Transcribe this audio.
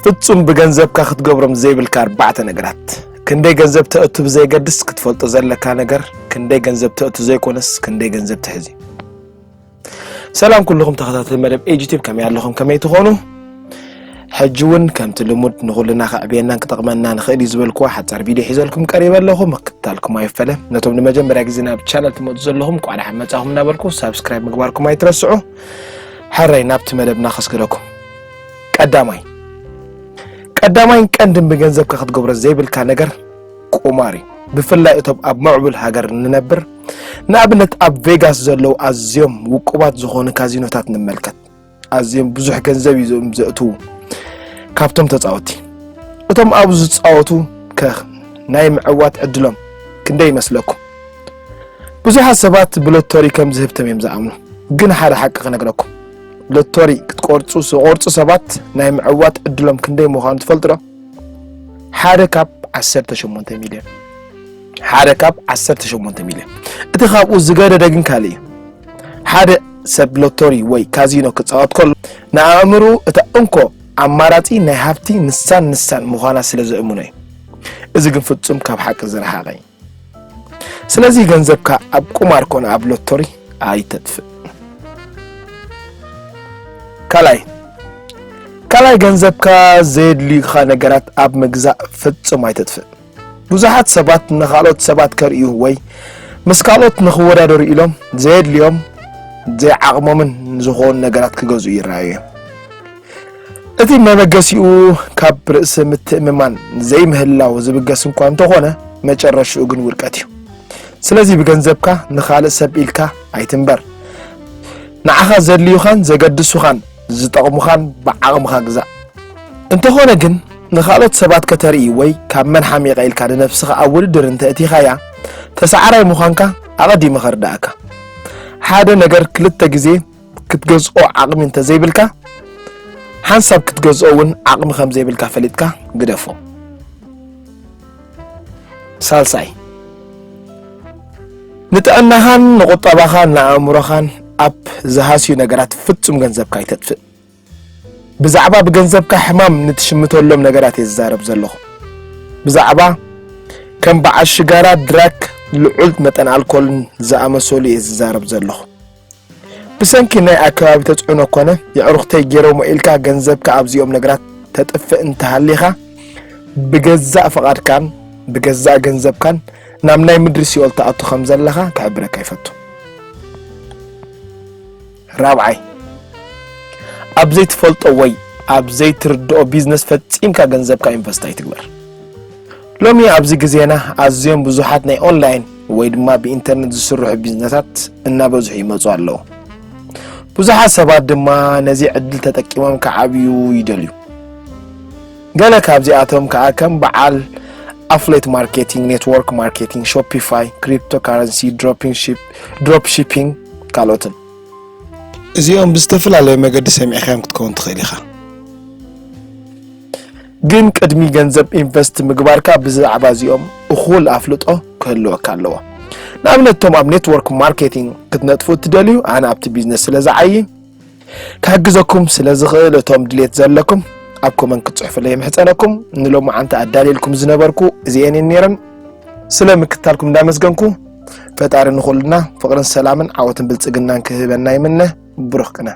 ፍጹም ብገንዘብካ ክትገብሮም ዘይብልካ ኣርባዕተ ነገራት። ክንደይ ገንዘብ ተእቱ ብዘይገድስ ክትፈልጦ ዘለካ ነገር፣ ክንደይ ገንዘብ ተእቱ ዘይኮነስ ክንደይ ገንዘብ ትሕዝ እዩ። ሰላም ኩልኹም ተኸታተልቲ መደብ ኤጂ ቲዩብ፣ ከመይ ኣለኹም? ከመይ ትኾኑ? ሕጂ እውን ከምቲ ልሙድ ንኹልና ከዕብየናን ክጠቕመና ንኽእል እዩ ዝበልኩዋ ሓጻር ቪድዮ ሒዘልኩም ቀሪበ ኣለኹ። ምክትታልኩም ኣይፈለ። ነቶም ንመጀመርያ ግዜ ናብ ቻነል ትመጹ ዘለኹም እንኳዕ ደሓን መጻኹም እናበልኩ ሳብስክራይብ ምግባርኩም ኣይትረስዑ። ሕራይ ናብቲ መደብና ከስግረኩም። ቀዳማይ ቀዳማይን ቀንድን ብገንዘብካ ክትገብሮ ዘይብልካ ነገር ቁማር እዩ። ብፍላይ እቶም ኣብ ምዕቡል ሃገር እንነብር፣ ንኣብነት ኣብ ቬጋስ ዘለዉ ኣዝዮም ውቁባት ዝኾኑ ካዚኖታት ንመልከት። ኣዝዮም ብዙሕ ገንዘብ እዮም ዘእትዉ። ካብቶም ተጻወቲ እቶም ኣብኡ ዝጻወቱ ከ ናይ ምዕዋት ዕድሎም ክንደይ ይመስለኩም? ብዙሓት ሰባት ብሎቶሪ ከም ዝህብቶም እዮም ዝኣምኑ። ግን ሓደ ሓቂ ክነግረኩም፣ ሎቶሪ ክትቆርጹ ዝቆርጹ ሰባት ናይ ምዕዋት ዕድሎም ክንደይ ምዃኑ ትፈልጡ ዶ? ሓደ ካብ ዓሰርተ ሸሞንተ ሚልዮን። ሓደ ካብ ዓሰርተ ሸሞንተ ሚልዮን። እቲ ካብኡ ዝገደደ ግን ካልእ እዩ። ሓደ ሰብ ሎቶሪ ወይ ካዚኖ ክጻወት ከሎ፣ ንኣእምርኡ እታ እንኮ ኣማራጺ ናይ ሃብቲ ንሳን ንሳን ምዃና ስለ ዘእምኖ እዩ። እዚ ግን ፍጹም ካብ ሓቂ ዝረሓቐ እዩ። ስለዚ ገንዘብካ ኣብ ቁማር ኮነ ኣብ ሎቶሪ ኣይተጥፍእ። ካልኣይ ካልኣይ ገንዘብካ ዘየድልዩካ ነገራት ኣብ ምግዛእ ፍጹም ኣይተጥፍእ። ብዙሓት ሰባት ንኻልኦት ሰባት ከርእዩ ወይ ምስ ካልኦት ንኽወዳደሩ ኢሎም ዘየድልዮም ዘይዓቕሞምን ዝኾኑ ነገራት ክገዝኡ ይረኣዩ እዮም። እቲ መበገሲኡ ካብ ርእሰ ምትእምማን ዘይምህላው ዝብገስ እንኳ እንተኾነ፣ መጨረሽኡ ግን ውድቀት እዩ። ስለዚ ብገንዘብካ ንኻልእ ሰብ ኢልካ ኣይትንበር። ንዓኻ ዘድልዩኻን ዘገድሱኻን ዝጠቕሙኻን ብዓቕምኻ ግዛእ። እንተኾነ ግን ንኻልኦት ሰባት ከተርኢ ወይ ካብ መን ሓሚቐ ኢልካ ንነብስኻ ኣብ ውድድር እንተእቲኻያ፣ ተሳዓራይ ምዃንካ ኣቐዲመ ከርድኣካ። ሓደ ነገር ክልተ ግዜ ክትገዝኦ ዓቕሚ እንተዘይብልካ፣ ሓንሳብ ክትገዝኦ እውን ዓቕሚ ከም ዘይብልካ ፈሊጥካ ግደፎ። ሳልሳይ፣ ንጥዕናኻን ንቁጠባኻን ንኣእምሮኻን ኣብ ዝሃስዩ ነገራት ፍጹም ገንዘብካ ኣይተጥፍእ። ብዛዕባ ብገንዘብካ ሕማም ንትሽምተሎም ነገራት እየ ዝዛረብ ዘለኹ። ብዛዕባ ከም በዓል ሽጋራ፣ ድራክ፣ ልዑል መጠን ኣልኮልን ዝኣመሰሉ እየ ዝዛረብ ዘለኹ። ብሰንኪ ናይ ኣከባቢ ተጽዕኖ ኮነ የዕሩኽተይ ገይሮሞ ኢልካ ገንዘብካ ኣብዚኦም ነገራት ተጥፍእ እንተሃሊኻ፣ ብገዛእ ፍቓድካን ብገዛእ ገንዘብካን ናብ ናይ ምድሪ ሲኦል ትኣቱ ከም ዘለኻ ክሕብረካ ይፈቱ። ራብዓይ፣ ኣብ ዘይትፈልጦ ወይ ኣብ ዘይትርድኦ ቢዝነስ ፈጺምካ ገንዘብካ ኢንቨስት ኣይትግበር። ሎሚ ኣብዚ ግዜና ኣዝዮም ብዙሓት ናይ ኦንላይን ወይ ድማ ብኢንተርነት ዝስርሑ ቢዝነሳት እናበዝሑ ይመጹ ኣለዉ። ብዙሓት ሰባት ድማ ነዚ ዕድል ተጠቂሞም ክዓብዩ ይደልዩ። ገለ ካብዚኣቶም ከኣ ከም በዓል ኣፍሌት ማርኬቲንግ፣ ኔትወርክ ማርኬቲንግ፣ ሾፒፋይ፣ ክሪፕቶ ካረንሲ፣ ድሮፕ ሺፒንግ፣ ካልኦትን። እዚኦም ብዝተፈላለየ መገዲ ሰሚዕካዮም ክትከውን ትኽእል ኢኻ። ግን ቅድሚ ገንዘብ ኢንቨስት ምግባርካ ብዛዕባ እዚኦም እኹል ኣፍልጦ ክህልወካ ኣለዎ። ንኣብነት፣ እቶም ኣብ ኔትወርክ ማርኬቲንግ ክትነጥፉ እትደልዩ፣ ኣነ ኣብቲ ቢዝነስ ስለ ዝዓዪ፣ ክሕግዘኩም ስለ ዝኽእል፣ እቶም ድሌት ዘለኩም ኣብ ኮመንት ክትጽሕፉለይ ይምሕጸነኩም። ንሎማዓንቲ ኣዳልየልኩም ዝነበርኩ እዚኤን እየን ነይረን። ስለ ምክትታልኩም እንዳመስገንኩ፣ ፈጣሪ ንኹልና ፍቕርን ሰላምን ዓወትን ብልጽግናን ክህበና ይምነ። ብሩኽ ቅነ።